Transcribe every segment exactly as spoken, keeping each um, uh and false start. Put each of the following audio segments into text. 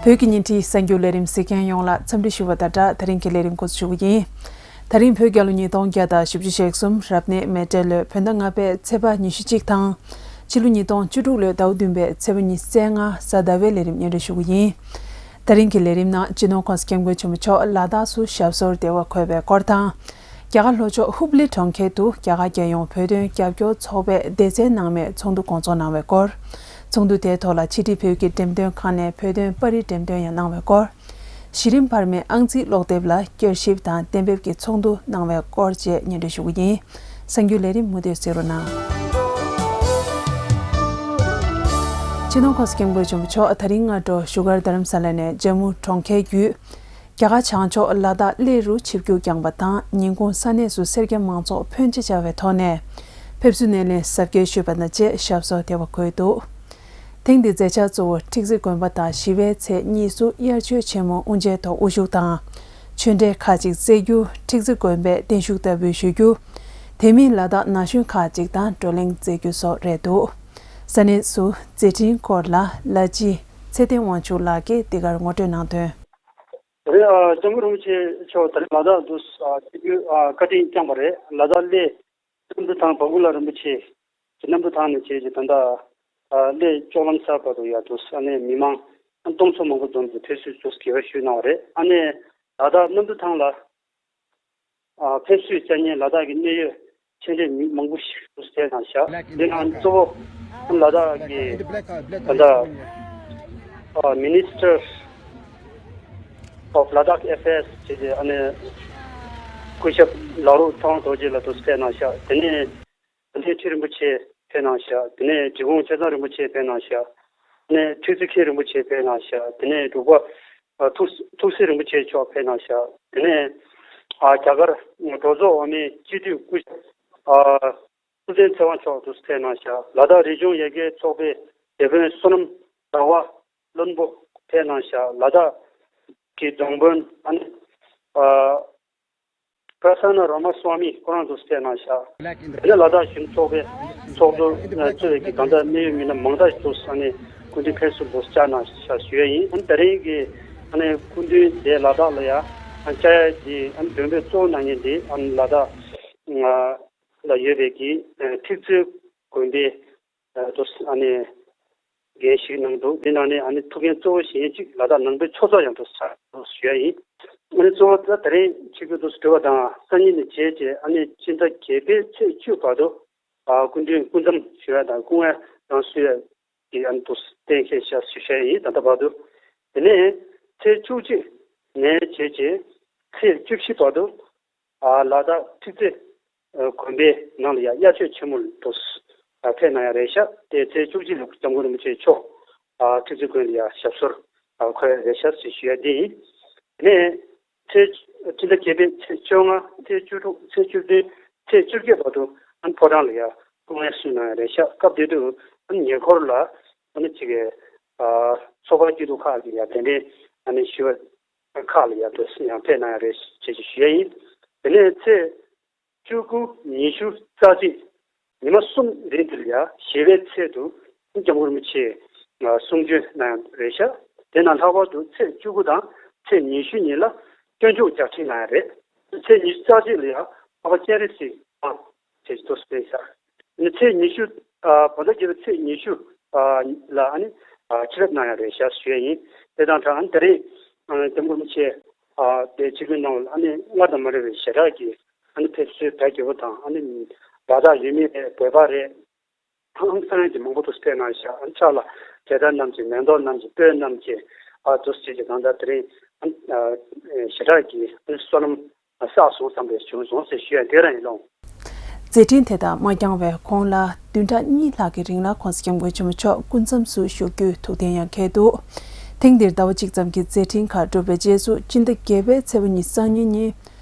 བོད་ཀྱི་ཉིན་བྲིས་གསར་འགྱུར་ལས་རིམ་གཟིགས་མཁན་ཡོངས་ལ་འཚམས་འདྲི་ཞུ་བ་དང་སྦྲགས། ད་རིང་གི་ལས་རིམ་འགོ་འཛུགས་ཞུ་གི་ཡིན། ད་རིང་བོད་རྒྱལ་ལོ་ཉིས་སྟོང་བརྒྱ་དང་བཞི་བཅུ་ཞེ་གསུམ་རབ་གནས་མེ་སྤྲེལ་ལོའི་བོད་ཟླ་ལྔ་པའི་ཚེས་པ་ཉི་ཤུ་གཅིག་དང་། ཕྱི་ལོ་ཉིས་སྟོང་བཅུ་དྲུག་ལོའི་ཟླ་བ་བདུན་པའི་ཚེས་པ་ཉི་ཤུ་རྩ་ལྔ་གཟའ་ཟླ་བའི་ལས་རིམ་སྙན་སྒྲོན་ཞུ་གི་ཡིན། ད་རིང་གི་ལས་རིམ་ནང་སྤྱི་ནོར་༸གོང་ས་༸སྐྱབས་མགོན་ཆེན་པོ་མཆོག་ལ་དྭགས་སུ་ཞབས་སོར་བདེ་བར་འཁོད་པའི་སྐོར་དང་། རྒྱ་གར་ལྷོ་ཕྱོགས་ཧུབ་ལི་གྲོང་ཁྱེར་དུ་རྒྱ་གར་རྒྱལ་ཡོངས་བོད་དོན་རྒྱབ་སྐྱོར་ཚོགས་པའི་སྡེ་ཚན་ནང་མའི་ཚོགས་འདུ་སྐོང་ཚོགས་གནང་བའི་སྐོར། ཚོགས་འདུ་དེའི་ཐོག་ལ་ཕྱི་དྲིལ་བོད་ཀྱི་འགྲེམས་སྟོན་ཁང་ནས་བོད་དོན་པར་རིས་འགྲེམས་སྟོན་ཡང་གནང་བའི་སྐོར། གཞི་རིམ་བར་མའི་ཨང་རྩིས་ཀློག་དེབ་ལ་བསྐྱར་ཞིབ་དང་གཏན་འབེབས་ཀྱི་ཚོགས་འདུ་གནང་བའི་སྐོར་བཅས་སྙན་སྒྲོན་ཞུ་གི་ཡིན། གསར་འགྱུར་ལས་རིམ་མུ་མཐུད་གཟིགས་རོགས་གནང་། སྤྱི་ནོར་༸གོང་ས་༸སྐྱབས་མགོན་ཆེན་པོ་མཆོག་ད་རིང་སྔ་དྲོ་བཞུགས་སྒར་རྡ་རམ་ས་ལ་ནས་ཇམ་མུ་གྲོང་ཁྱེར་བརྒྱུད། རྒྱ་གར་བྱང་ཕྱོགས་ལ་དྭགས་གླེ་རུ་ཆིབས་བསྒྱུར་བསྐྱངས་པ་དང་། ཉིན་གུང་ས་གནས་སུ་སེར་སྐྱ་མང་ཚོགས་ཕོན་ཆེ་བཅར་བའི་ཐོག་ནས་ཕེབས་བསུ་སྣེ་ལེན་གཟབ་རྒྱས་ཞུས་པ་དང་བཅས་ཞབས་སོར་བདེ་བར་འཁོད་འདུག། ཐེངས་འདིའི་མཛད་འཆར་གཙོ་བོ་ཁྲིག་རྩེ་དགོན་པ་དང་ཞི་བའི་ཚལ་གཉིས་སུ་དབྱར་ཆོས་ཆེན་མོ་དབུ་འབྱེད་ཐོག་དབུ་བཞུགས་དང་། ཆོས་འབྲེལ་ཁག་ཅིག་སྩལ་རྒྱུ། ཁྲིག་རྩེ་དགོན་པའི་བརྟན་བཞུགས་ལྟ་བུའི་ཞུ་རྒྱུ། དེ་མིན་ལ་དྭགས་ན་གཞོན་ཁག་ཅིག་དང་བགྲོ་གླེང་མཛད་རྒྱུ་སོགས་རེད་འདུག། ས་གནས་སུ་མཛད་འཕྲིན་སྐོར་ལ་ལ་སྤྱི་ཚེ་བརྟན་དབང་ཕྱུག་ལགས་ཀྱིས་འདི་གར་ངོ་སྤྲོད་གནང་དོན། ད་རེས་ཨ་སྐྱབས་མགོན་རིན་པོ་ཆེ་མཆོག་ད་རེས་ལ་དྭགས་དུ་ཨ་ཆིབས་བསྒྱུར་ཨ་བཀའ་དྲིན་བསྐྱངས་པ་རེད། ལ་དྭགས་གླེ་གནམ་གྲུ་ཐང་བ་གུ་ལ་རིན་པོ་ཆེ་གི་གནམ་གྲུ་ཐང་ནས་བྱས་ཀྱི་ད་ལྟ་ཨ་གླེ་ལྕོག་ལམ་གསར་བར་དུ་ཡར་དུ་ས་གནས་མི་མང་སྟོང་ཚོ་མང་པོ་འཛོམས་ཏེ་ཕེབས་བསུ་ཚོགས་དགེ་བ་ཞུས་གནང་བ་རེད། ཨ་ནས་ལ་དྭགས་གནམ་གྲུ་ཐང་ལ་ཨ་ཕེབས་བསུའི་བཅར་མཁན་ལ་དྭགས་ཀྱི་གནད་ཡོད་ཕྱི་འབྲེལ་མི་མང་པོ་ཞིག་དུ་ཕེབས་གནང་ཤག། འདི་ནང་གཙོ་བོ་ལ་དྭགས་ཀྱི་ད་ལྟ་ཨ་Minister of Ladakh Affairs བྱས་ཏེ་ཨ་ནི་སྐུ་ཞབས་ལག་རོགས་ཚེ་དབང་རྡོ་རྗེ་ལགས་དུ་ཕེབས་གནང་ཤག། དེ་ནས་དགའ་ལྡན་ཁྲི་རིན་པོ་ཆེ་ཕེབས་གནང་ཤག། དེ་ནས་འབྲི་གུང་ཆེ་ཚང་རིན་པོ་ཆེ་ཕེབས་གནང་ཤག། དེ་ནས་ཁྲིག་རྩེ་མཁན་རིན་པོ་ཆེ་ཕེབས་གནང་ཤག། དེ་ནས་འབྲུག་པ་ཨ་ཐུགས་ཐུགས་སྲས་རིན་པོ་ཆེ་མཆོག་ཕེབས་གནང་ཤག། དེ་ནས་ཨ་རྒྱ་གར་གྲོས་ཚོགས་འོག་མའི་སྤྱི་འཐུས་སྐུ་ཞབས་ཨ་ཐུབ་བསྟན་ཚེ་དབང་མཆོག་དུ་ཕེབས་གནང་ཤག། ལ་དྭགས་རི་ལྗོངས་ཡར་རྒྱས་ཚོགས་པའི་སྡེ་དཔོན་བསོད་ནམས་ཟླ་བ་བློན་པོ་ཕེབས་གནང་ཤག། ལ་དྭགས་ཀྱི་རྫོང་དཔོན་ཨ་ནི་ཨ་པྲ་སན་ན་ར་མ་སྭ་མི་ཁོ་རང་དུ་ཕེབས་གནང་ཤག། དེ་ནས་ལ་དྭགས་གཞོན་ཚོགས་པའི་ཚོགས་གཙོ་གཙོས་ཀྱི་གང་ལྟར་གནད་ཡོད་མི་སྣ་མང་དག་ཞིག་དུ་ས་ནས་སྐུ་མདུན་ཕེབས་བསུ་དུ་བཅར་གནང་ཤག་ཞུ་ཡ་ཡིན། ཨ་ནི་ད་རིང་གི་ཨ་ནི་སྐུ་མདུན་དེ་ལ་དྭགས་ལ་ཡ་བཅར་ཡ་དེ་ཨ་ནི་མགྲོན་འབོད་གཙོ་བོ་གནང་མཁན་དེ་ཨ་ནི་ལ་དྭགས་ལ་ཡོད་པའི་གི་ཁྲིག་རྩེ་དགོན་པའི་ཨ་དུ་ཨ་ནི་འགན་ཞིག་གནང་འདུག། འདི་ནང་ནས་ཨ་ནི་ཐུགས་འགན་གཙོ་བོ་བཞེས་མཁན་གཅིག་ལ་དྭགས་ནང་པའི་ཆོས་ཚོགས་ཡང་དུ་ས་དུ་ཞུ་ཡ་ཡིན། ཨ་ནི་གཙོ་བོ་ད་ད་རིང་ཆིབས་བསྒྱུར་དུ་གྲོལ་བ་དང་སང་ཉིན་ནས་བྱས་རྗེས་ཨ་ནི་སྤྱི་ཟླ་བརྒྱད་པའི་ཚེས་བཅུ་བར་དུ་ཨ་སྐུ་མདུན་སྐུ་མཚམས་ཞུ་ཡ་དང་སྐུ་ངལ་རང་གསོ་ཡ་གི་ཨ་ནི་དུ་གཏན་འཁེལ་བཞག་ཞུ་ཡ་ཡིན། ད་ལྟ་བར་དུ་དེ་ནས་ཚེས་བཅུ་གཅིག་ནས་བྱས་རྗེས་ཚེས་བཅུ་བཞི་བར་དུ་ཨ་ལ་དྭགས་ཁྲིག་རྩེ་ཨ་དགོན་པའི་ནང་ལ་ཡང་དབྱར་ཆོས་ཆེན་མོ་དུ་ཨ་ཕེབས་གནང་ཡ་རེད་ཤག། དེ་ཚེས་བཅུ་གཅིག་ལ་སྐྱབས་མགོན་རིན་པོ་ཆེ་མཆོག་ཨ་ཁྲིག་རྩེ་དགོན་ལ་ཡང་ཞབས་སོར་ཨ་འཁོད་ཡ་རེད་ཤག་ཞེས་ཞུ་ཡ་འདི་ཡིན། དེ་ནས་ཚེས་སྤྱི་ཟླ་བརྒྱད་པའི་ཚེས་བཅོ་ལྔ་ཚེས་བཅུ་དྲུག་ཚེས་བཅུ་བདུན་ཚེས་བཅོ་བརྒྱད་བར་དུ་ཨ་ཕོ་བྲང་ལ་ཡང་སྐུ་ངལ་གསོ་གནང་ཡ་རེད་ཤག། སྐབས་དེ་དུས་ཨ་ཉེ་འཁོར་ལ་ཨ་ནི་ཅིག་གི་ཨ་ཚོགས་པ་སྐྱིད་སྡུག་ཁག་གི་ཡང་དེ་འདྲའི་ཨ་ནི་ཞུ་བ་ཁག་ལ་ཡང་དུ་ཡང་ཕེབས་གནང་ཡ་རེད་ཅེས་ཞུ་ཡ་ཡིན། དེ་ནས་ཚེས་བཅུ་དགུ་ཉི་ཤུ་རྩ་གཅིག་ཉི་མ་གསུམ་རིང་དེ་ལ་ཡང་ཞི་བའི་ཚལ་དུ་སྐྱབས་མགོན་རིན་པོ་ཆེ་གསུང་ཆོས་གནང་ཡ་རེད་ཤག། དེ་ནང་ལྷག་པར་དུ་ཚེས་བཅུ་དགུ་དང་ཚེས་ཉི་ཤུ་ཉིན་ལ་སྐྱབས་མཆོག་ཕྱག་ཕྲིན་གནང་ཡ་རེད། ཚེས་ཉི་ཤུ་རྩ་གཅིག་ལ་ཡང་འཕགས་པ་སྤྱན་རས་གཟིགས་ཨ་ཅེས་ཏོ་སྤེལ་ས། ནི་ཚེས་ཉི་ཤུ་ཨ་བོད་ཟླ་བརྒྱད་པའི་ཚེས་ཉི་ཤུ་ཨ་ལ་ཨ་ནི་ཨ་ཆེད་ཕེབས་གནང་ཡ་རེད་ཤག་ཞུ་ཡ་ཡིན། དེ་དང་སྦྲགས་ཨ་ནི་ད་རེས་ཨ་སྐྱབས་མགོན་རིན་པོ་ཆེ་ཨ་དེ་ཆིབས་བསྒྱུར་གནང་བ་ལ་ཨ་ནི་སྔར་དང་མ་འདྲ་བའི་ཞེ་དྲག་གི་ཨ་ནི་ཕེབས་བསུའི་བརྡ་རྒྱས་པོ་དང་ཨ་ནི་ལ་དྭགས་ཡུལ་མི་རེད། བོད་པ་རེད། ཨང་ས་ཡང་གི་མང་པོ་དུ་ཕེབས་གནང་ཤག། ཨ་ཕྱག་ལ་རྒྱལ་དར་བསྣམས་ཀྱི་མེ་ཏོག་བསྣམས་ཀྱི་སྤོས་བསྣམས་ཀྱི་ཨ་དུ་ཅེས་ཀྱི་གང་ལྟར་དེ་རིང་ཨ་ཞེ་དྲག་གི་བསོད་ནམས་བསགས་སོང་བསམ་པའི་བྱུང་སོང་ཟེར་ཞུ་ཡ་དེ་རང་ཡིན་ལོང་། མཛད་འཕྲིན་དེ་དག་མ་འགྱངས་བའི་གོང་ལ་བདུན་ཕྲག་གཉིས་ལྷག་གི་རིང་ལ་༸གོང་ས་༸སྐྱབས་མགོན་ཆེན་པོ་མཆོག་སྐུ་མཚམས་སུ་བཞུགས་རྒྱུའི་ཐུགས་གཏན་ཡང་འཁེལ་འདུག། ཐེངས་འདིར་ཟླ་བ་གཅིག་ཙམ་གྱི་མཛད་འཕྲིན་ཁག་གྲུབ་པའི་རྗེས་སུ་སྤྱི་ཟླ་བརྒྱད་པའི་ཚེས་པ་ཉི་ཤུ་རྩ་གཉིས་ཉིན་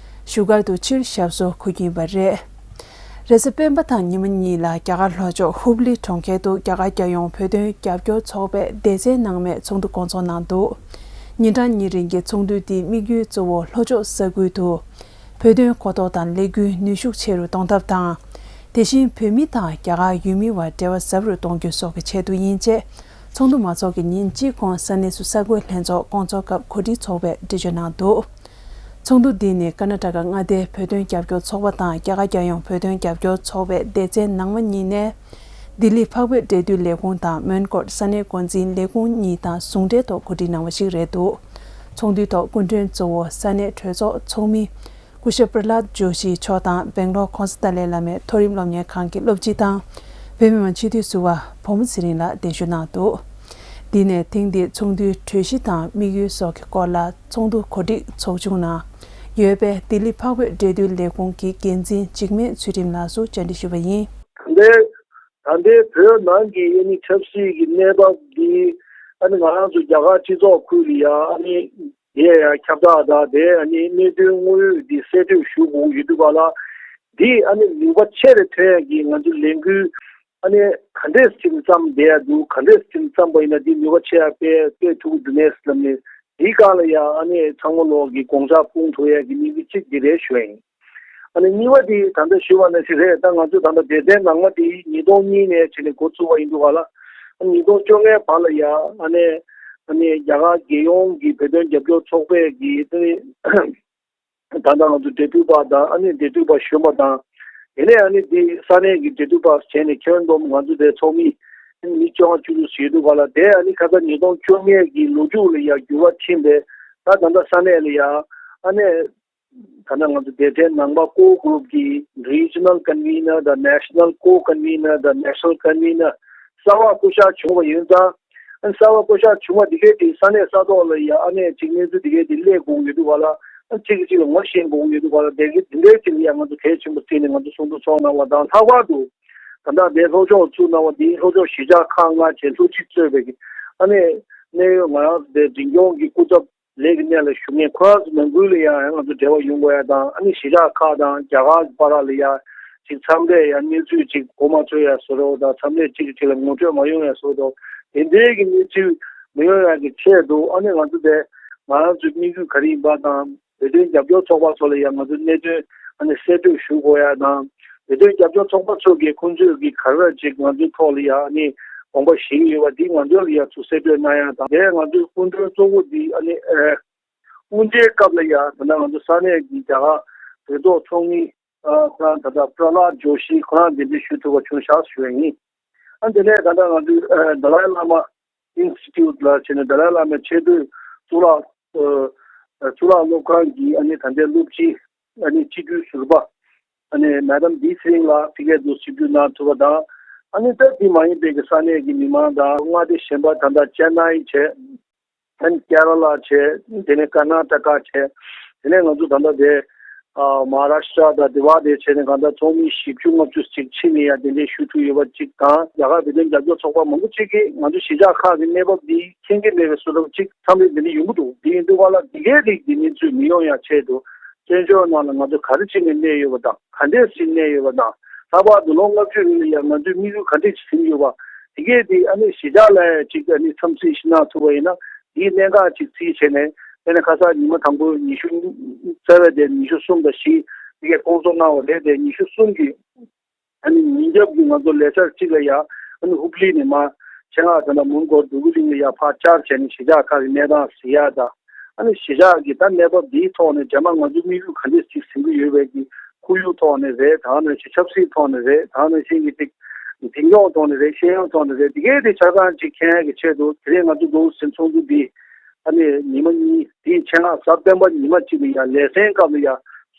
བཞུགས་སྒར་དུ་ཕྱིར་ཞབས་སོར་འཁོད་རྒྱུ་ཡིན་པ་རེད། རེས་གཟའ་སྤེན་པ་དང་ཉི་མ་གཉིས་ལ་རྒྱ་གར་ལྷོ་ཕྱོགས་ཧུབ་ལི་གྲོང་ཁྱེར་དུ་རྒྱ་གར་རྒྱལ་ཡོངས་བོད་དོན་རྒྱབ་སྐྱོར་ཚོགས་པའི་སྡེ་ཚན་ནང་མའི་ཚོགས་འདུ་སྐོང་ཚོགས་གནང་འདུག། ཉིན་གྲངས་གཉིས་རིང་གི་ཚོགས་འདུ་དེའི་དམིགས་ཡུལ་གཙོ་བོ་ལྷོ་ཕྱོགས་ས་ཁུལ་དུ་བོད་དོན་གོ་རྟོགས་དང་ལས་འགུལ་ནུས་ཤུགས་ཆེ་རུ་གཏོང་ཐབས་དང་། དེ་བཞིན་བོད་མི་དང་རྒྱ་གར་ཡུལ་མི་བར་འབྲེལ་བ་ཟབ་རུ་གཏོང་རྒྱུ་སོགས་ཀྱི་ཆེད་དུ་ཡིན་ཅེས་ ཚོགས་འདུ་མ་འཚོགས་ཀྱི་ཉིན་གཅིག་གོང་ས་གནས་སུ་གསར་འགོད་ལྷན་ཚོགས་སྐོང་ཚོགས་སྐབས་གོ་སྒྲིག་ཚོགས་པས་འགྲེལ་བརྗོད་གནང་འདུག། ཚོགས་འདུ་འདི་ནི་ཀར་ན་ཊ་ཀ་མངའ་སྡེའི་བོད་དོན་རྒྱབ་སྐྱོར་ཚོགས་པ་དང་རྒྱ་གར་རྒྱལ་ཡོངས་བོད་དོན་རྒྱབ་སྐྱོར་ཚོགས་པའི་སྡེ་ཚན་ནང་མ་གཉིས་ནས། ལྡི་ལི་འཕགས་བོད་འབྲེལ་མཐུད་ལས་ཁུངས་དང་མོན་གྷོར་ས་གནས་འགོ་འཛིན་ལས་ཁུངས་གཉིས་དང་ཟུང་འབྲེལ་ཐོག་གོ་སྒྲིག་གནང་བ་ཞིག་རེད་འདུག། ཚོགས་འདུའི་ཐོག་སྐུ་མགྲོན་གཙོ་བོ་ས་གནས་གྲོས་ཚོགས་ཚོགས་མི། སྐུ་ཞབས་པྲ་ལཱད་ཇོ་ཤི་མཆོག་དང་སྦེང་ལོར་ཁོང་ས་ཏཱ་ལའི་བླ་མའི་མཐོ་རིམ་སློབ་གཉེར་ཁང་གི་སློབ་སྤྱི་དང་། བོད་མི་མང་སྤྱི་འཐུས་ཟུར་པ་བུ་མོ་ཚེ་རིང་ལགས་གདན་ཞུ་གནང་འདུག། འདི་ནས་ཐེངས་འདིའི་ཚོགས་འདུའི་གྲོས་གཞི་དང་དམིགས་ཡུལ་སོགས་ཀྱི་སྐོར་ལ་ཚོགས་འདུ་གོ་སྒྲིག་ཚོགས་ཆུང་ནང་ཡོད་པའི་ལྡི་ལི་འཕགས་བོད་འབྲེལ་མཐུད་ལས་ཁུངས་ཀྱི་འགན་འཛིན་འཇིགས་མེད་ཚུལ་ཁྲིམས་ལགས་སུ་བཅར་འདྲི་ཞུས་པ་ཡིན། ད་ལྟའི་ད་ལྟའི་བོད་ནང་གི་ཨ་ནི་ཆབ་སྲིད་ཀྱི་གནས་བབ་འདི་ཨ་ནི་ང་རང་ཚོ་རྒྱ་གར་སྤྱི་ཚོགས་ཁུལ་ལ་ཡང་ཨ་ནི། དེ་ཡང་ཁྱབ་བསྒྲགས་དང་དེ་ཨ་ནི་གནད་དོན་དངོས་ཡོད་འདི་གསལ་བསྟོད་ཞུ་དགོས་ཡོད་དུས་ག་ལ། འདི་ཨ་ནི་ནུས་པ་ཆེ་རུ་ཐོན་ཡག་གི་ང་ཚོ་ལས་འགུལ་ཨ་ནི་ག་འདྲས་ཕྱིན་ཙམ་བསྡད་ཡག་འདུག། ག་འདྲས་ཕྱིན་ཙམ་པ་ཡིན་ན་འདི་ནུས་པ་ཆེ་ཡག་སྤེལ་སྤེལ་ཐུབ་ཀྱི་འདུག་མེད་ཟེར་ལབ་ནས། འདིའི་སྒང་ལ་ཡང་ཨ་ནི་ཚང་མ་ལོག་གི་དགོངས་འཆར་སྤུངས་ཐུབ་ཡག་གི་དམིགས་ཡུལ་གཅིག་འདི་རེད་ཞུ་ཡ་ཡིན། ཨ་ནི་གཉིས་པ་དེ་ད་ལྟ་ཞུས་པ་ནང་བཞིན་རེད། ད་ང་ཚོ་ད་ལྟ་སྡེ་ཚན་ནང་མ་དེ་ཉིས་སྟོང་གཉིས་ནས་བྱས་ནས་འགོ་བཙུགས་པ་ཡིན་འདུག་ག་ལ། ཨ་ཉིས་སྟོང་བཅོ་ལྔའི་བར་ལ་ཡ་ཨ་ནི་ཨ་ནི་རྒྱ་གར་རྒྱལ་ཡོངས་ཀྱི་བོད་དོན་རྒྱབ་སྐྱོར་ཚོགས་པས་ཀྱི་ཨ་ནི་ད་ལྟ་ང་ཚོ་འབྲེལ་མཐུད་པ་དང་ཨ་ནི་འབྲེལ་མཐུད་པ་གཞོན་པ་དང་། དེ་ནས་ཨ་ནི་དེ་ས་གནས་ཀྱི་འབྲེལ་མཐུད་པ་བྱས་ནས་ཁྱོན་བསྡོམས་ང་ཚོ་དེ་ཚོགས་མི་ཨ་ནི་མི་བཅོ་ལྔ་བཅུ་དྲུག་ཞིག་ཡོད་འདུག་ག་ལ། དེ་ཨ་ནི་ཁ་སང་ཉིས་སྟོང་བཅོ་ལྔའི་གི་ལོ་མཇུག་ལ་ཡ་འགྱུར་བ་ཕྱིན་པས། ད་ད་ལྟ་ས་གནས་ལ་ཡ་ཨ་ནི། ད་ལྟ་ང་ཚོ་སྡེ་ཚན་ནང་པ་ཀོར་གྷུ་རུབ་ཀྱི་Regional Convener དང་National Co-Convener དང་National Convener གསར་པ་བསྐོ་གཞག་བྱུང་བ་ཡིན་ཙང་། ཨ་ནི་གསར་པ་བསྐོ་གཞག་བྱུང་བ་འདི་གའི་དེ་ས་གནས་ས་ཐོག་ལ་ཡ་ཨ་ནི་ཅིག་གནས་ཚུལ་འདི་གའི་དེ་སླེབས་དགོས་ཡོད་འདུག་ག་ལ། ཨ་ནི་གཅིག་གིས་གཅིག་ལ་ངོ་ཤེས་དགོས་ཡོད་འདུག་ག་ལ། དེ་གི་དེ་འདྲའི་ཅིག་ལ་ཡ་ང་ཚོ་གལ་ཆེན་པོ་བརྩིས་ནས་ང་ཚོ་ཚོགས་འདུ་ཚོགས་གནང་བ་དང་། ལྷག་པར་དུ་ད་ལྟ་དེ་ལྷོ་ཕྱོགས་ཚུགས་གནང་བ་འདི་ལྷོ་ཕྱོགས་གཞིས་ཆགས་ཁག་ལྔ་བྱས་ལྷུ་ཅིག་གཙོས་པའི་གི་ཨ་ནི་གནད་ཡོད་ང་རང་ཚོ་དེ་འཛིན་སྐྱོང་གི་སྐུ་ཚབ་ལས་ཀྱི་གནས་ལ་ཞུགས་མཁན་ཁོ་རང་ཚོ་ནང་ཁུལ་ལ་ཡང་ང་ཚོ་འབྲེལ་བ་ཡོང་དགོས་ཡ་དང་། ཨ་ནི་གཞིས་ཆགས་ཁག་དང་རྒྱ་གར་གྱི་བར་ལ་ཡ་ཅིག་མཚམས་རེ་ཡ་གནས་ཚུལ་ཅིག་གོ་མ་ཆོད་ཡ་བཟོ་འདྲ་དང་། མཚམས་རེ་གཅིག་གིས་གཅིག་ལ་ངོ་སྤྲོད་མ་ཡོང་ཡ་བཟོ་འདྲ། དེ་འདྲའི་གི་གནས་ཚུལ་མི་ཡོང་ཡ་གི་ཆེད་དུ་ཨ་ནི་ང་ཚོ་དེ་ང་རང་ཚོའི་དམིགས་ཡུལ་ག་རེ་ཡིན་པ་དང་། བོད་དོན་རྒྱབ་སྐྱོར་ཚོགས་པ་ཚོ་ལ་ཡང་ང་ཚོས་གནད་དོན་ཨ་ནི་གསལ་བསྟོད་ཞུ་དགོས་ཡ་དང་། བོད་དོན་རྒྱབ་སྐྱོར་ཚོགས་པ་ཚོ་གིས་ཁོང་ཚོས་ཀྱི་ག་རེ་ཅིག་ང་ཚོའི་ཐོག་ལ་ཡ་ཨ་ནི་དགོངས་པ་བཞེས་ཀྱི་ཡོད་པ་འདི་ང་ཚོ་ལ་ཡ་ཚུར་གསལ་བསྟོད་གནང་ཡ་དང་། དེ་ང་ཚོའི་སྐུ་མགྲོན་གཙོ་བོ་འདི་ཨ་ནི་ཨེ་དབུ་འབྱེད་སྐབས་ལ་ཡ་ད་ལྟ་ང་ཚོ་ས་གནས་ཀྱི་རྒྱ་གར་གྲོས་ཚོགས་ཚོགས་མི་ཨ་ཁོ་རང་ད་ལྟ་པྲ་ལཱད་ཇོ་ཤི་ཁོ་རང་གདན་འདྲེན་ཞུ་ཐུབ་པ་བྱུང་ཤག་ཞུ་ཡ་ཡིན། ཨ་དེ་ནས་ད་ལྟ་ང་ཚོའི་ཨ་Dalai Lama Institute ལ་བྱས་ནས་Dalai Lama ཆེས་མཐོའི་གཙུག་ལག་ཨ་གཙུག་ལག་སློབ་ཁང་གི་ཨ་ནི་ད་ལྟའི་སློབ་སྤྱི་ཨ་ནི་སྤྱི་འཐུས་ཟུར་པ་ཨ་ནི་Madam Dee Sering ལགས་ཕ་གིར་དུ་ཆིབས་བསྒྱུར་གནང་ཐུབ་པ་དང་། ཨ་ནི་ད་དེ་མ་ཡིན་པའི་གི་ས་གནས་ཀྱི་མི་མང་དང་མངའ་སྡེ་གཞན་པ་ད་ལྟ་ཅེན་ནའི་བྱས། ཨ་ནི་ཀེ་ར་ལ་བྱས། དེ་ནས་ཀར་ན་ཊ་ཀ་བྱས། དེ་ནས་ང་ཚོ་ད་ལྟ་དེ་ཨ་མ་ཧཱ་རཱ་ཤི་ཏྲ་དང་དེ་བ་དེ་བྱས་ནས་གང་ལྟར་ཚོགས་མི་བཞི་བཅུ་ལྔ་བཅུ་ཅིག་ཕྱིན་ནས་ཡང་གདན་འདྲེན་ཞུ་ཐུབ་ཡོད་པ་ཅིག་དང་། རྒྱ་གར་བོད་དོན་རྒྱབ་སྐྱོར་ཚོགས་པ་མང་པོ་ཅིག་གིས་ང་ཚོ་གཞིས་ཆགས་ཁག་གི་གནས་བབ་འདི་མཁྱེན་གྱི་མེད་པའི་བཟོ་འདྲ་ཅིག་མཚམས་རེ་འདི་འདྲ་ཡོང་གི་འདུག། འདི་ཡིན་དུས་ག་ལ་འདི་གའི་རིགས་འདི་གནས་ཚུལ་མི་ཡོང་ཡ་ཆེད་དུ་བཙན་བྱོལ་ནང་ལ་ང་ཚོ་ག་རེ་བྱེད་ནས་གནས་ཡོད་པ་དང་། ག་འདྲས་ཞིག་གནས་ཡོད་པ་དང་། ལྷག་པར་དུ་ལོ་ལྔ་བཅུ་རིང་ལ་ཡང་ང་ཚོས་དམིགས་ཡུལ་ག་འདྲས་ཞིག་ཟིན་ཡོད་པ། དེ་གས་དེ་ཨ་ནི་གཞིས་ཆགས་ལ་ཡང་ཅིག་ཨ་ནི་འཚམས་གཟིགས་ཤིག་གནང་ཐུབ་པ་ཡིན་ན། དེའི་གནད་འགག་ཅིག་རྩིས་བྱས་ནས། དཔེར་ན་ཁ་སང་ཉི་མ་དང་པོ་ཉི་ཤུ་རྩ་བའི་དེ་ཉི་ཤུ་གསུམ་དང་བཞི་དེ་གས་སྐོང་ཚོགས་གནང་བ་རེད། དེ་ཉི་ཤུ་གསུམ་གྱི་ཨ་ནི་ཉིན་རྒྱབ་ཀྱི་ང་ཚོ་ལས་འཆར་གཅིག་ལ་ཡ་ཨ་ནི་ཧུབ་ལི་ནས་མར་ཆེད་མངགས་དེ་འདྲ་མོན་གྷོ་འདོད་རྒུ་གླིང་ལ་ཡ་ཕར་བཅར་བྱས་ནས་གཞིས་ཆགས་ཁག་གི་གནས་སྟངས་གཟིགས་ཡ་དང་། ཨ་ནི་གཞིས་ཆགས་ཀྱི་ད་གནས་བབ་འདིའི་ཐོག་ནས་རྗེས་མ་ང་ཚོའི་དམིགས་ཡུལ་ག་འདྲས་ཅིག་ཟིན་གྱི་ཡོད་པའི་གི་ཁོར་ཡུག་ཐོག་ནས་རེད། ད་ནང་བཞིན་ཆབ་སྲིད་ཐོག་ནས་རེད། ད་ནང་བཞིན་གྱི་ཅིག་འཛིན་སྐྱོང་ཐོག་ནས་རེད། ཤེས་ཡོན་ཐོག་ནས་རེད། དེ་གས་དེ་ཆ་ཚང་ཅིག་མཁྱེན་ཡ་གི་ཆེད་དུ་དེ་རིང་ང་ཚོ་འདུག་ཟིན་ཚོགས་འདུ་འདི་ཨ་ནི་ཉི་མ་གཉིས་དེའི་ཆེད་མངགས་གཟའ་སྤེན་པ་ཉི་མ་གཅིག་ལ་ཡ་ལེ་ཚན་སྐབས་ལ་ཡ་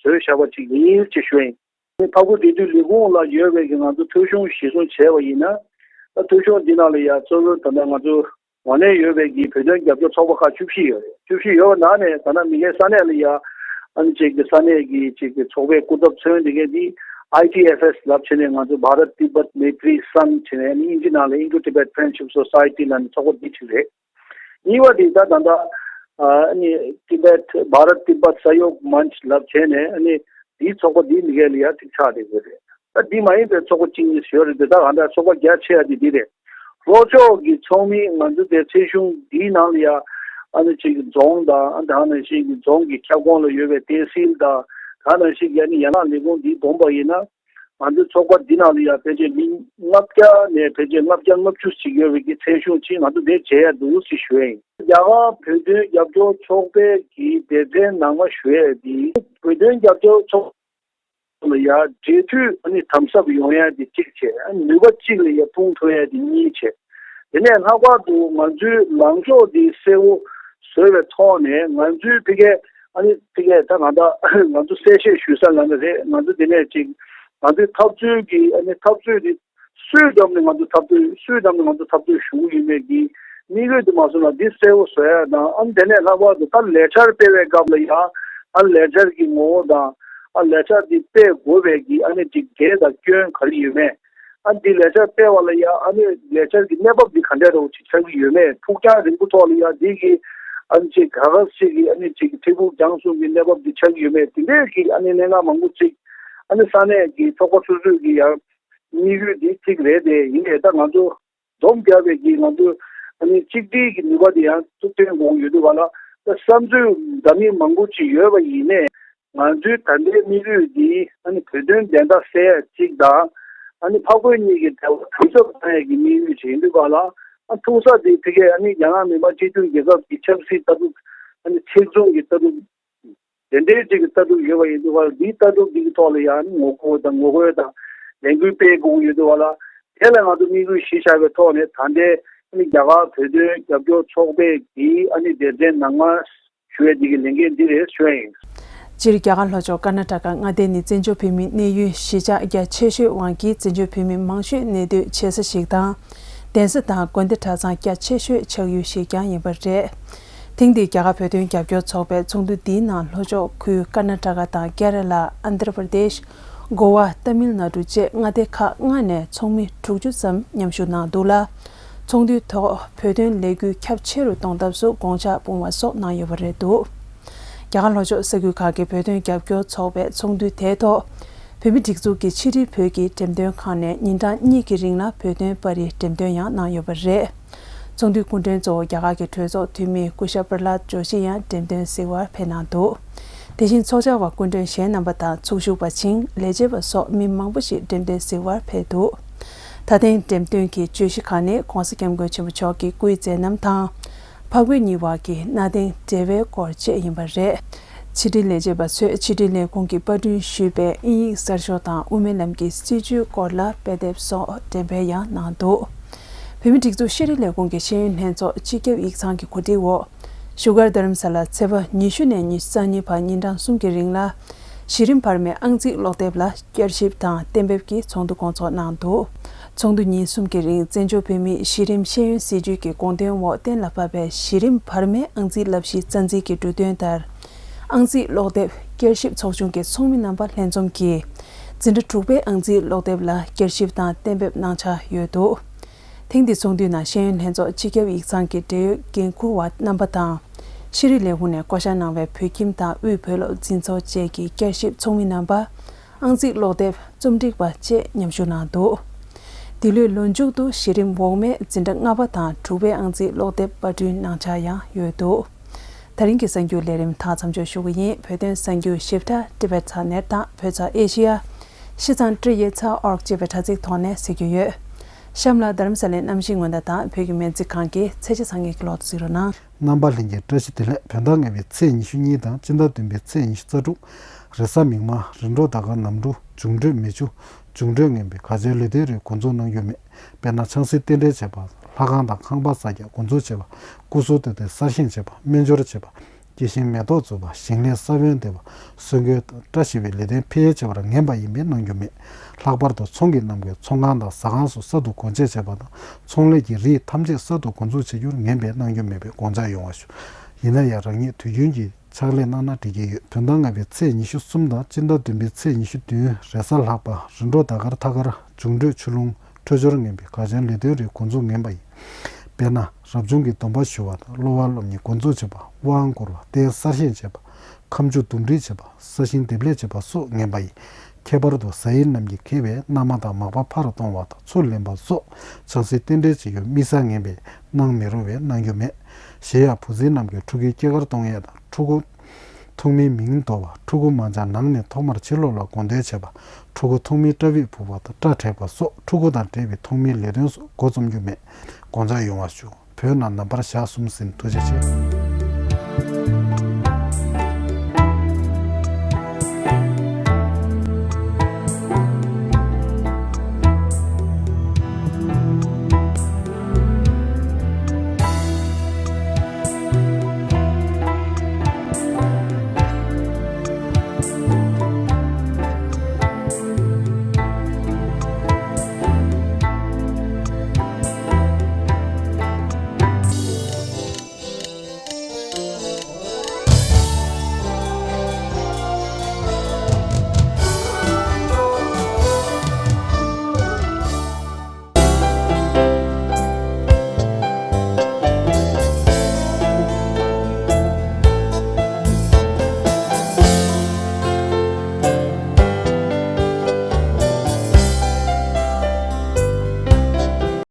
བཟོས་བཞག་པ་ཅིག་ཡིན་ཅེས་ཞུ་ཡིན། འཕགས་བོད་འབྲེལ་མཐུད་ལས་ཁུངས་ལ་ཡོད་པའི་གི་ང་ཚོ་ཐོ་གཞུང་གཞིར་བཟུང་བྱས་པ་ཡིན་ན། ད་ཐོ་གཞུང་འདི་ནང་ལ་ཡ་གཙོ་བོ་ད་ལྟ་ང་ཚོ་ངོས་ལེན་ཡོད་པའི་གི་བོད་དོན་རྒྱབ་སྐྱོར་ཚོགས་པ་ཁག་བཅུ་བཞི་ཡོད་རེད། བཅུ་བཞི་ཡོད་པ་ནང་ནས་ད་ལྟ་མི་སྒེར་ས་གནས་ལ་ཡ་ཨ་ནི་ཅིག་གི་ས་གནས་ཀྱི་ཅིག་གི་ཚོགས་པའི་སྐུ་ཚབ་ཚོན་འདི་གས་འདི་ཨའི་ཊི་ཨེཕ་ཨེསི་ལབ་བྱས་ནས་ང་ཚོ་Bharat Tibet Maitri Sangh བྱས་ནས་ཨ་ནི་དབྱིན་ཇི་ནང་ལ་Indo Tibet Friendship Society ལབ་ནས་ཚོགས་པ་འདི་ཅིག་རེད། གཉིས་པ་དེ་ད་ད་ལྟ་ཨ་ནི་Tibet Bharat Tibet Sahayog Manch ལབ་བྱས་ནས་ཨ་ནི་དེའི་ཚོགས་པ་དེའི་མི་སྒེར་ལ་ཡ་ཅིག་ཆགས་བསྡད་ཡོད་རེད། ད་འདི་མ་ཡིན་པའི་ཚོགས་པ་གཅིག་གཉིས་ཡོད་རེད་དེ། ད་ག་འདྲ་ཚོགས་པ་རྒྱ་ཆེ་བ་དེ་འདི་རེད། ལྷོ་ཕྱོགས་ཀྱི་ཚོགས་མི་ང་ཚོ་དེ་ཚེ་གཞུང་འདིའི་ནང་ལ་ཡ་ཨ་ནི་ཅིག་རྫོང་དང་ཨ་ད་ནང་བཞིན་གྱི་རྫོང་གི་ཁྱབ་ཁོངས་ལ་ཡོད་པའི་ཏེ་སིལ་དང་ད་ནང་བཞིན་གྱི་ཨ་ནི་ཡན་ལག་ལས་ཁུངས་འདིའི་བསྡོམས་པ་ཡིན་ན། ང་ཚོའི་ཚོགས་པ་འདི་ནང་ལ་ཡང་ཕལ་ཆེར་མི་ལྔ་བརྒྱ་ནས་ཕལ་ཆེར་ལྔ་བརྒྱ་ལྔ་བཅུ་ཞིག་ཡོད་པའི་གི་ཚན་ཞུགས་ཅིག་ང་ཚོ་འདིར་བྱེད་ཡ་འདུག་ཟེར་ཞུ་ཡ་ཡིན། རྒྱ་གར་བོད་དོན་རྒྱབ་སྐྱོར་ཚོགས་པའི་གི་སྡེ་ཚན་ནང་མ་ཞུ་ཡ་འདི་བོད་དོན་རྒྱབ་སྐྱོར་ཚོགས་ལ་ཡ་འབྲེལ་མཐུད་ཨ་ནི་དམ་ཟབ་ཡོང་ཡ་འདི་གཅིག་བྱས། ཨ་ནི་ནུས་པ་གཅིག་ལ་ཡ་སྤུངས་ཐུབ་ཡ་འདི་གཉིས་བྱས། དེ་ནས་ལྷག་པར་དུ་ང་ཚོའི་ལངས་ཕྱོགས་འདི་གསལ་བོ་བཟོས་པའི་ཐོག་ནས། ང་ཚོའི་ཕ་གིར་ཨ་ནི་ཕ་གིར་ད་ང་ད་ང་ཚོ་གསལ་བཤད་ཞུ་ས་ལ་ནི་རེད། ང་ཚོ་དེ་ནས་ཅིག་ང་ཚོའི་འཐབ་རྩོད་ཀྱི་ཨ་ནི་འཐབ་རྩོད་འདི་སུའི་འགྲམ་ནས་ང་ཚོ་འཐབ་རྩོད་སུའི་འགྲམ་ནས་ང་ཚོ་འཐབ་རྩོད་ཞུ་གི་ཡོད་མེད་ཀྱི་དམིགས་ཡུལ་དུ་མ་སོང་ན་འདི་གསལ་བོ་བཟོ་ཡ་དང་། ཨ་ནི་དེ་ནས་ལྷག་པར་དུ་ད་ལས་འཆར་སྤེལ་བའི་སྐབས་ལ་ཡང་ཨ་ནི་ལས་འཆར་གྱི་ངོ་བོ་དང་། ཨ་ནི་ལས་འཆར་འདི་སྤེལ་དགོས་པའི་གི་ཨ་ནི་ཅིག་འགན་དང་སྐྱོན་ག་རེ་ཡོད་མེད། ཨ་ནི་འདི་ལས་འཆར་སྤེལ་བ་ལ་ཡང་ཨ་ནི་ལས་འཆར་གྱི་གནས་བབ་འདི་ག་འདྲ་རོ་ཅིག་ཆགས་ཀྱི་ཡོད་མེད། ཕུགས་རྒྱང་རིང་པོ་ཐོག་ལ་ཡང་འདི་གི་ཨ་ནི་ཅིག་ག་ག་ཞིག་གི་ཨ་ནི་ཅིག་འཕྲལ་ཕུགས་རྒྱང་གསུམ་གྱི་གནས་བབ་འདི་ཆགས་ཀྱི་ཡོད་མེད། དེ་འདྲའི་གི་ཨ་ནི་གནད་འགག་མང་པོ་ཅིག་ཨ་ནི་ས་གནས་ཀྱི་ཚོགས་པ་སོ་སོས་ཀྱི་ཡང་དམིགས་ཡུལ་འདི་གཅིག་རེད། དེ་ཡིན་ནའི་ད་ང་ཚོ་སྡོམ་རྒྱག་པའི་གི་ང་ཚོ་ཨ་ནི་གཅིག་སྒྲིལ་གྱི་ནུས་པ་དེ་ཡང་ཐུབ་བསྟན་དགོས་ཀྱི་ཡོད་འདུག་བ་ལ། ད་བསམ་ཚུལ་འདྲ་མིན་མང་པོ་ཅིག་ཡོད་པ་ཡིན་ནའི། ང་ཚོའི་ད་ལྟའི་དམིགས་ཡུལ་འདི་ཨ་ནི་བོད་དོན་བདེན་མཐའ་གསལ་ཡ་གཅིག་དང་། ཨ་ནི་འཕགས་བོད་གཉིས་ཀྱི་འབྲེལ་བ་དམ་ཟབ་གཏོང་ཡ་གི་དམིགས་ཡུལ་ཅིག་ཡིན་འདུག་བ་ལ། ཨ་ཐུག་ས་དེ་ཕ་གིར་ཨ་ནི་རྒྱ་ནག་མི་དམངས་སྤྱི་མཐུན་རྒྱལ་ཁབ་ཀྱི་ཆབ་སྲིད་ལྟ་གྲུབ། ཨ་ནི་ཚེག་བཙོང་གི་ལྟ་གྲུབ། དེ་འདྲའི་ཅིག་གི་ལྟ་གྲུབ་ཡོད་པ་ཡིན་དུས་ཀ་འདིའི་ལྟ་གྲུབ་འདི་གི་ཐོག་ལ་ཡང་ངོ་རྒོལ་དང་ངོ་རྒོལ་དང་ལས་འགུལ་སྤེལ་དགོས་ཀྱི་ཡོད་དུས་ཀ་ལ། དེ་ལ་ང་ཚོ་དམིགས་ཡུལ་གཞི་བཞག་པའི་ཐོག་ནས་ད་ལྟའི་ཨ་ནི་རྒྱ་གར་བོད་དོན་རྒྱབ་སྐྱོར་ཚོགས་པའི་གི་ཨ་ནི་སྡེ་ཚན་ནང་མ་ཞུ་བའི་འདི་གི་ལས་འགན་འདི་རེད་ཞུ་བ་ཡིན། སྤྱིར་རྒྱ་གར་ལྷོ་ཕྱོགས་ཀར་ན་ཊ་ཀ་མངའ་སྡེ་ནི་བཙན་བྱོལ་བོད་མིའི་གནས་ཡུལ་གཞིས་ཆགས་རྒྱ་ཆེ་ཤོས་དབང་གིས་བཙན་བྱོལ་བོད་མི་མང་ཤོས་གནས་སྡོད་བྱེད་ས་ཞིག་དང་། གདན་ས་དང་དགོན་སྡེ་གྲྭ་ཚང་རྒྱ་ཆེ་ཤོས་ཆགས་ཡུལ་ཞིག་ཀྱང་ཡིན་པ་རེད། ཐེངས་འདིའི་རྒྱ་གར་བོད་དོན་རྒྱབ་སྐྱོར་ཚོགས་པའི་ཚོགས་འདུ་འདིའི་ནང་ལྷོ་ཕྱོགས་ཁུལ་ཀར་ན་ཊ་ཀ་དང་ཀེ་ར་ལ། ཨན་དྷྲ་པྲ་དེཤ། གོ་བ། ཏཱ་མིལ་ནཱ་ཌུ་བཅས་མངའ་སྡེ་ཁག་ལྔ་ནས་ཚོགས་མི་དྲུག་ཅུ་ཙམ་མཉམ་ཞུགས་གནང་འདུག་ལ། ཚོགས་འདུའི་ཐོག་བོད་དོན་ལས་འགུལ་ཁྱབ་ཆེ་རུ་གཏོང་ཐབས་སུ་དགོངས་འཆར་སྤུངས་པ་སོགས་གནང་ཡོད་པ་རེད་འདུག་རྒྱ་གར་ལྷོ་ཕྱོགས་ས་ཁུལ་ཁག་གི་བོད་དོན་རྒྱབ་སྐྱོར་ཚོགས་པའི་ཚོགས་འདུའི་དེའི་ཐོག་བོད་མི་སྒྲིག་འཛུགས་ཀྱི་ཕྱི་དྲིལ་བོད་ཀྱི་འགྲེམས་སྟོན་ཁང་ནས་ཉིན་གྲངས་གཉིས་ཀྱི་རིང་ལ་བོད་དོན་པར་རིས་འགྲེམས་སྟོན་ཡང་གནང་ཡོད་པ་རེད། ཚོགས་འདུའི་སྐུ་མགྲོན་གཙོ་བོ་རྒྱ་གར་གྱི་གྲོས་ཚོགས་འཐུས་མི་སྐུ་ཞབས་པྲ་ལཱད་ཇོ་ཤི་ཡང་འགྲེམས་སྟོན་གཟིགས་པར་ཕེབས་གནང་འདུག་དེ་བཞིན་ཚོགས་བཅར་བ་སྐུ་མགྲོན་གཞན་རྣམ་པ་དང་ཚོགས་ཞུགས་པ་ཆིང་ལས་བྱེད་པ་སོགས་མི་མང་པོ་ཞིག་འགྲེམས་སྟོན་གཟིགས་པར་ཕེབས་འདུག་ད་ཐེངས་འགྲེམས་སྟོན་གྱི་བརྗོད་གཞི་ཁག་ནི་༸གོང་ས་༸སྐྱབས་མགོན་ཆེན་པོ་མཆོག་གི་སྐུའི་མཛད་རྣམ་དང་། འཕགས་བོད་གཉིས་བར་གྱི་གནའ་དེང་འབྲེལ་བའི་སྐོར་བཅས་ཡིན་པ་རེད། ཕྱི་དྲིལ་ལས་བྱེད་པ་ཚོས་ཕྱི་དྲིལ་ལས་ཁུངས་ཀྱིས་པར་སྐྲུན་ཞུས་པའི་དབྱིན་ཡིག་གསར་ཤོག་དང་དབུ་མའི་ལམ་གྱི་སྲིད་བྱུས་སྐོར་ལ་དཔེ་དེབ་སོགས་འགྲེམས་སྤེལ་ཡང་གནང་འདུག་བོད་མིའི་སྒྲིག་འཛུགས་ཕྱི་དྲིལ་ལས་ཁུངས་ཀྱི་ཤེས་ཡོན་ལྷན་ཚོགས་སྤྱི་ཁྱབ་ཡིག་ཚང་གི་གོ་སྒྲིག་འོག་བཞུགས་སྒར་རྡ་རམ་ས་ལར་ཚེས་པ་ཉི་ཤུ་ནས་ཉི་ཤུ་རྩ་གཉིས་བར་ཉིན་གྲངས་གསུམ་གྱི་རིང་ལ། གཞི་རིམ་བར་མའི་ཨང་རྩིས་ཀློག་དེབ་ལ་བསྐྱར་ཞིབ་དང་གཏན་འབེབས་ཀྱི་ཚོགས་འདུ་སྐོང་ཚོགས་གནང་འདུག་ཚོགས་འདུ་ཉིན་གསུམ་གྱི་རིང་བཙན་བྱོལ་བོད་མིའི་གཞི་རིམ་ཤེས་ཡོན་སྲིད་བྱུས་ཀྱི་དགོངས་དོན་འོག་གཏན་ལ་ཕབ་པའི་གཞི་རིམ་བར་མའི་ཨང་རྩིས་བསླབ་གཞིའི་རྩ་འཛིན་གྱི་འབྲུ་དོན་ལྟར། ཨང་རྩིས་ཀློག་དེབ་བསྐྱར་ཞིབ་ཚོགས་ཆུང་གི་ཚོགས་མི་རྣམ་པ་ལྷན་འཛོམས་ཀྱིས། འཛིན་གྲྭ་དྲུག་པའི་ཨང་རྩིས་ཀློག་དེབ་ལ་བསྐྱར་ཞིབ་དང་གཏན་འབེབས་གནང་འཆར་ཡོད་འདུག་ཐེངས་འདིའི་ཚོགས་འདུའི་ནང་ཤེས་ཡོན་ལྷན་ཚོགས་སྤྱི་ཁྱབ་ཡིག་ཚང་གི་འབྲེལ་ཡོད་འགན་འཁུར་བ་རྣམ་པ་དང་། ཤེས་རིག་ལས་ཁུངས་ནས་བསྐོ་བཞག་གནང་བའི་བོད་ཁྱིམ་དང་དབུས་བོད་སློབ་འཛིན་ཚོགས་བཅས་ཀྱི་བསྐྱར་ཞིབ་ཚོགས་མི་རྣམ་པ། ཨང་རྩིས་ཀློག་དེབ་རྩོམ་སྒྲིག་པ་བཅས་མཉམ་ཞུགས་གནང་འདུག་འདི་ལོའི་ལོ་མཇུག་ཏུ་གཞི་རིམ་འོག་མའི་འཛིན་གྲྭ་ལྔ་པ་དང་དྲུག་པའི་ཨང་རྩིས་ཀློག་དེབ་པར་སྐྲུན་གནང་འཆར་ཡང་ཡོད་འདུག་ད་རིང་གི་གསར་འགྱུར་ལས་རིམ་དག་མཚམས་འཇོག་ཞུ་གི་ཡིན། བོད་དོན་གསར་འགྱུར་ཞིབ་ཕྲ་ཊི་བེཊ་ཚགས་ནེཊ་དང་བོད་ཚགས་ཨེ་ཤི་ཡ། ཤི་ཚང་ཀྲི་ཡེ་ཚ་ཨོར་ཅེས་པའི་དྲ་ཚིགས་ཐོག་ནས་གཟིགས་རྒྱུ་ཡོད། གཤམ་ལ་རྡ་རམ་ས་ལའི་གནམ་གཤིས་སྔོན་བརྡ་དང་བོད་ཀྱི་སྨན་རྩིས་ཁང་གི་ཚེས་ཆ་ཚང་གི་ལོག་གཟིགས་རོགས་གནང་། རྣམ་པ་ལྷན་རྒྱས་བཀྲ་ཤིས་བདེ་ལེགས། བོད་ཟླ་ལྔ་པའི་ཚེས་ཉི་ཤུ་གཉིས་དང་སྤྱི་ཟླ་བདུན་པའི་ཚེས་ཉི་ཤུ་རྩ་དྲུག་རེས་གཟའ་མིག་དམར། རིམ་གྲོ་ཟླ་སྐར་གནམ་གྲུ། འབྱུང་འཕྲོད་མེ་ཆུ། འབྱུང་འཕྲོད་ངན་པའི་གར་བྱང་ལུས་རྟེན་རིགས་འགོ་འཛུགས་གནང་རྒྱུ་མེད། དཔེར་ན་ཆང་སའི་རྟེན་འབྲེལ་བྱེད་པ། ལྷ་ཁང་དང་ཁང་པ་གསར་རྒྱག་འགོ་འཛུགས་བྱེད་པ། སྐུ་གཟུགས་བཏོད་དེ་གསར་བཞེངས་བྱེད་པ། སྨན་སྦྱོར་བྱེད་པ། སྐྱེ་ཤིང་མེ་ཏོག་འཛུགས་པ། ཞིང་ལས་ས་བོན་འདེབས་པ། གསོན་སྐྱོད་དང་བཀྲ་ཤིས་པའི་ལེགས་ལྡན་འཕེལ་རྒྱས་བྱེད་པར་ངན་པ་ཡིན་པས་གནང་རྒྱུ་མེད། ལྷག་པར་དུ་ཚོང་གི་རྣམ་ངོས་ཚོང་ཁང་དང་ཟ་ཁང་སོགས་གསར་དུ་སྒོ་འབྱེད་བྱེད་པ་དང་ཚོང་ལས་ཀྱི་རིགས་ཐམས་ཅད་གསར་དུ་འགོ་འཛུགས་བྱེད་རྒྱུར་ངན་པས་གནང་རྒྱུ་མེད་པའི་དགོངས་འཆར་ཡོང་བ་ཞུ། ཡིན་ན་ཡང་རང་ཉིད་དུས་རྒྱུན་གྱི་ཕྱག་ལས་གནང་ན་འགྲིག་གི་ཡོད། བོད་ཟླ་ལྔ་པའི་ཚེས་ཉི་ཤུ་གསུམ་དང་སྤྱི་ཟླ་བདུན་པའི་ཚེས་ཉི་ཤུ་བདུན་རེས་གཟའ་ལྷག་པ། རིམ་གྲོ་ཟླ་སྐར་ཐ་སྐར། འབྱུང་འཕྲོད་ཆུ་ཀླུང་། འཕྲོད་སྦྱོར་ངན་པའི་གར་བྱང་ལུས་རྟེན་རིགས་འགོ་འཛུགས་ངན་པ་ཡིན། དཔེར་ན་རབ་བྱུང་གི་སྡོམ་པ་ཞུ་བ་དང་གློ་བ་སློབ་གཉེར་འགོ་འཛུགས་བྱེད་པ། དབང་བསྐུར་བ། རྟེན་གསར་བཞེངས་བྱེད་པ། ཁ་མཆུ་འདུམ་འགྲིག་བྱེད་པ། ས་ཞིང་འདེབས་ལས་བྱེད་པ་སོགས་ངན་པ་ཡིན། ཁྱད་པར་དུ་ཟ་ཡི་རྣམས་ཀྱིས་ཁེངས་པའི་མནའ་མ་དང་མག་པ་ཕར་གཏོང་བ་དང་ཚུར་ལེན་པ་སོགས་ཆང་སའི་རྟེན་འབྲེལ་བྱེད་རྒྱུར་དམིགས་བསལ་ངན་པས་གནང་མི་རུང་བས་གནང་རྒྱུ་མེད། གཞན་ཡང་བུ་བཙའ་རྣམས་ཀྱི་ཕྲུ་གུའི་སྐྱེས་སྐར་གཏོང་ཡས་དང་ཕྲུ་གུ་ ཐོག་མའི་མིང་འདོགས་པ། ཕྲུ་གུ་མ་འཇགས་ནང་ནས་ཐོག་མར་ཕྱི་ལོགས་ལ་དགོངས་དོན་བྱེད་པ། ཕྲུ་གུ་ཐོག་མའི་སྐྲ་དབྱིབས་ཕུག་པ་དང་སྐྲ་བྲེག་པ་སོགས་ཕྲུ་གུ་དང་འབྲེལ་བའི་ཐོག་མའི་ལས་དོན་སོགས་འགོ་རྩོམ་རྒྱུ་མེད། དགོངས་འཇགས་ཡོང་བ་ཞུ། བོད་ནང་ནང་པར་ཞག་གསུམ་ཟིན། ཐུགས་རྗེ་ཆེ།